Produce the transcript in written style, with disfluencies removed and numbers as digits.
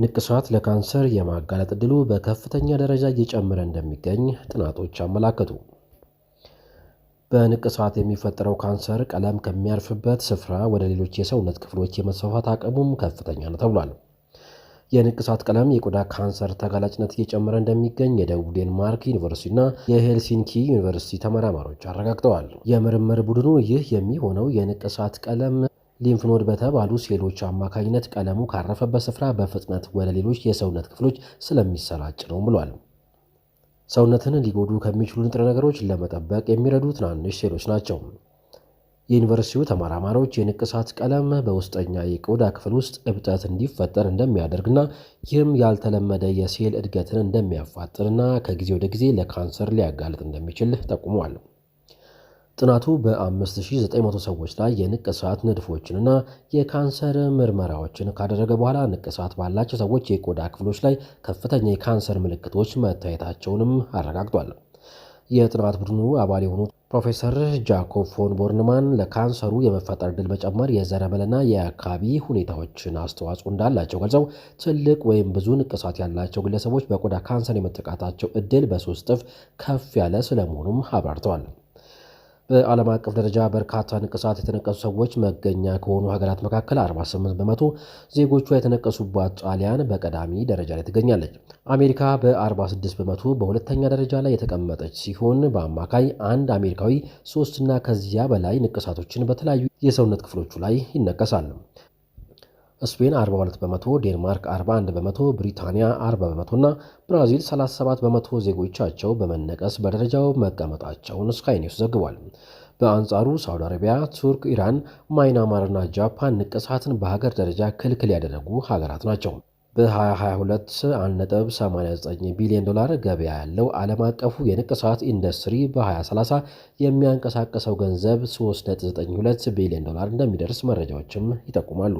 ንቅሳት ለካንሰር የማጋለጥ ዕድሉ በከፍተኛ ደረጃ እየጨመረ እንደሚገኝ ጥናቶች አመላከቱ። በንቅሳት የሚፈጠረው ካንሰር ቀለም ከሚያርፍበት ስፍራ ወደ ሌሎች የሰውነት ክፍሎች የመስፋፋት አቅሙም ከፍተኛ ነው ተብሏል። የንቅሳት ቀለም የቆዳ ካንሰር ተጋላጭነት እየጨመረ እንደሚገኝ የደቡብ ዴንማርክ ዩኒቨርሲቲና የሄልሲንኪ ዩኒቨርሲቲ ተመራማሪዎች አረጋግጠዋል። የምርምር ቡድኑ ይህ የሚሆነው የንቅሳት ቀለም lymph node በተባሉ ሴሎች አማካኝነት ቀለሙ ካረፈበት ስፍራ በፍጥነት ወደ ሌሎች የሰውነት ክፍሎች ስለሚሰራጭ ነው ብሏል። ሰውነትን ሊጎዱ ከሚችሉ ንጥረ ነገሮች ለመጠበቅ የሚረዱ ትናንሽ ሴሎች ናቸው። የዩኒቨርሲቲው ተመራማሪዎች የንቅሳት ቀለም በውስጠኛ የቆዳ ክፍል ውስጥ እብጠት እንዲፈጠር እንደሚያደርግና ይህም ያልተለመደ የሴል እድገትን እንደሚያፋጥንና ከጊዜ ወደ ጊዜ ለካንሰር ሊያጋልጥ እንደሚችል ጠቁመዋል። ጥናቱ በ5900 ሰዎች ላይ የንቅሳት ንድፎችንና የካንሰር ምርመራዎችን ካደረገ በኋላ ንቅሳት ባላቸው ሰዎች የቆዳ ክፍሎች ላይ ከፍተኛ የካንሰር ምልክቶች መታየታቸውንም አረጋግጧል። የጥናት ቡድኑ አባል የሆኑት ፕሮፌሰር ጃኮብ ፎን ቦርንማን ለካንሰሩ የመፈጠር ዕድል መጨመር የዘረመልና የአካባቢ ሁኔታዎችን አስተዋጽኦ እንዳላቸው ገልጸው፣ ትልቅ ወይም ብዙ ንቅሳት ያላቸው ግለሰቦች በቆዳ ካንሰር የመጠቃታቸው ዕድል በ3 እጥፍ ከፍ ያለ ስለመሆኑም አብራርተዋል። በዓለም አቀፍ ደረጃ በርካታ ንቅሳት የተነቀሱ ሰዎች መገኛ ከሆኑ ሀገራት መካከል 48% ዜጎቿ የተነቀሱባት ጣሊያን በቀዳሚ ደረጃ ላይ ትገኛለች። አሜሪካ በ46% በሁለተኛ ደረጃ ላይ የተቀመጠች ሲሆን፣ በአማካይ አንድ አሜሪካዊ ሶስትና ከዚያ በላይ ንቅሳቶችን በተለያዩ የሰውነት ክፍሎቹ ላይ ይነቀሳል። ስፔን 42%፣ ዴንማርክ 41%፣ ብሪታንያ 40% እና ብራዚል 37% ዜጎቻቸው በመነቀስ በደረጃው መቀመጣቸውን ስካይ ኒውስ ዘግቧል። በአንጻሩ ሳውዲ አረቢያ፣ ቱርክ፣ ኢራን፣ ማይናማርና ጃፓን ንቅሳትን በሀገር ደረጃ ክልክል ያደረጉ ሀገራት ናቸው። በ2022 1.89 ቢሊዮን ዶላር ገበያ ያለው ዓለም አቀፉ የንቅሳት ኢንዱስትሪ በ2030 የሚያንቀሳቀሰው ገንዘብ 3.92 ቢሊዮን ዶላር እንደሚደርስ መረጃዎችም ይጠቁማሉ።